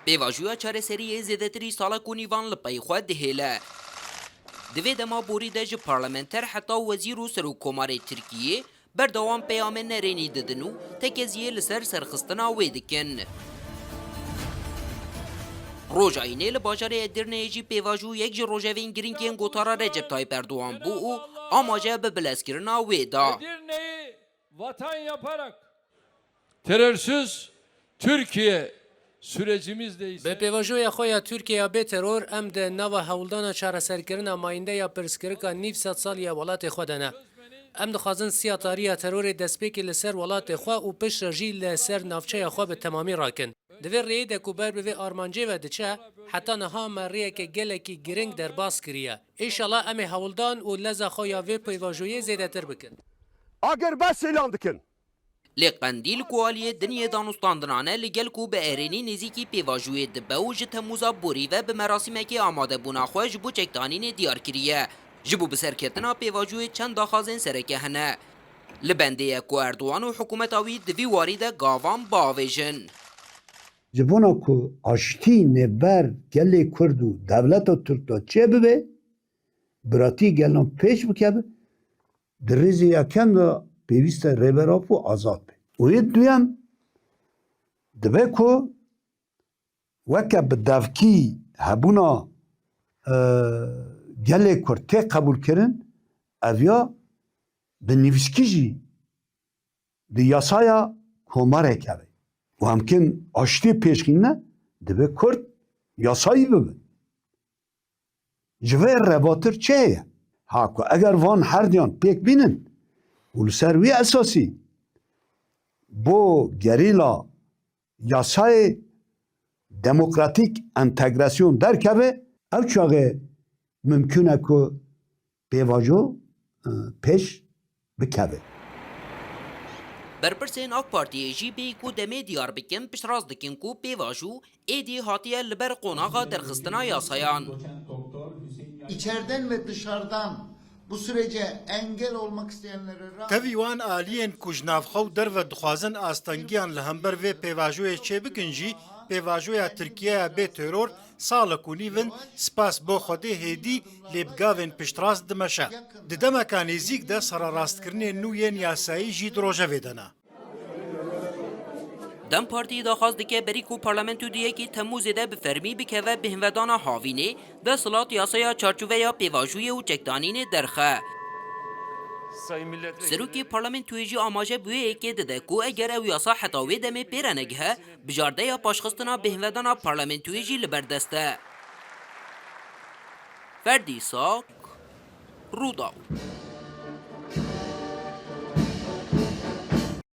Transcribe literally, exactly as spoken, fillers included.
Pêvajoya çareseriyê zêdetirî salek û nîvan li pey xwe dihêle. Di vê dema borî de ji parlamenter heta wezîr û serokkomarê Tirkiyê berdewam peyamên nerênî didin û tekeziyê li ser serxistina wê dikin. Roja Înê li bajarê Edirneyê jî pêvajo yek ji rojevên girîng yên gotara Recep Tayyip Erdogan bû û amaje bi bilezkirina wê da. Edirne'yi vatan yaparak terörsüz Türkiye sürecimizde ise Bi pêvajoya xwe ya Tirkiye ya bê teror, em di nava hewldana çareserkirina mayînde ya pirsgirika nîv sed salî ya welatê xwe de ne. Em dixwazin siya tarî ya terorê destpêkê li ser welatê xwe û piştre jî li ser navçeya xwe bi temamî rakin. Di vê rêyê de ku ber bi vê armancê ve diçe, heta niha me rêyeke gelekî girîng derbas kiriye. Înşallah em ê hewldan û leza xwe ya vê pêvajoyê zêdetir bikin. Agerbest îlan dikin. Lê Qendîl ku aliyê din yê danûstandinane li gel ku bi erênî nêzîkî pêvajoyê dibe û ji Temmûza borî ve bi merasîmekê amadebûna xwe ji bo çekdanînê diyar kiriye. Ji bo biserketina pêvajoyê çend daxwazên sereke hene. Li bendê ye ku Erdogan û hikûmeta wî di vî warî de gavan biavêjin. Ji bona ku aştî nêvber gelê Kurd û dewleta Tirk de çêbibe, biratî gelan pêş bikeve, di rêzê yekem de pêwîst e Rêber Apo azad be. Û yê duyem, dibe ku weke bi devkî hebûna, e, gelê Kurd tê qebûlkirin, ev ya bi nivîskî jî di yasaya komarê keve. Û em kin aştî pêşxîne, dibe Kurd yasayî bibin. Ji vê revatir çi heye? Ha ku eger van herdiyan pêk bînin û li ser wî esasî bo gerîla yasayê demokratîk entegrasyon derkeve, ew çaxê mimkun e ku pêvajo, e, pêş bikeve. Berpirsên AK Partiyê jî bêyî ku demê diyar bikin, piştrast dikin ku pêvajo êdî hatiye li ber qonaxa derxistina yasayan. İçeriden ve dışarıdan bu sürece engel olmak isteyenlere rağmen Tevî wan aliyên ku ji navxwe û derve dixwazin astengiyan li hember vê pêvajoyê çêbikin jî, pêvajoya Tirkiyeya bê teror salek û nîv in, spas bo Xwedê hêdî lê bi gavên piştrast dimeşe. Di demeka nêzîk de sererastkirinên nû yên yasayî jî di rojevê de ne. DEM Partî daxwaz dike berî ku parlamento di yekê Temmûzê de bi fermî bikeve bêhnvedana havînê, desthilat yasaya çarçoveya pêvajoyê û çekdanînê derxe. Serokê parlamentoyê jî amaje bi wê yekê dide ku eger ew yasa heta wê demê pê re negihe, bijardeya paşxistina bêhnvedana parlamentoyê jî li ber dest e. Ferdî Sak, Rûdaw.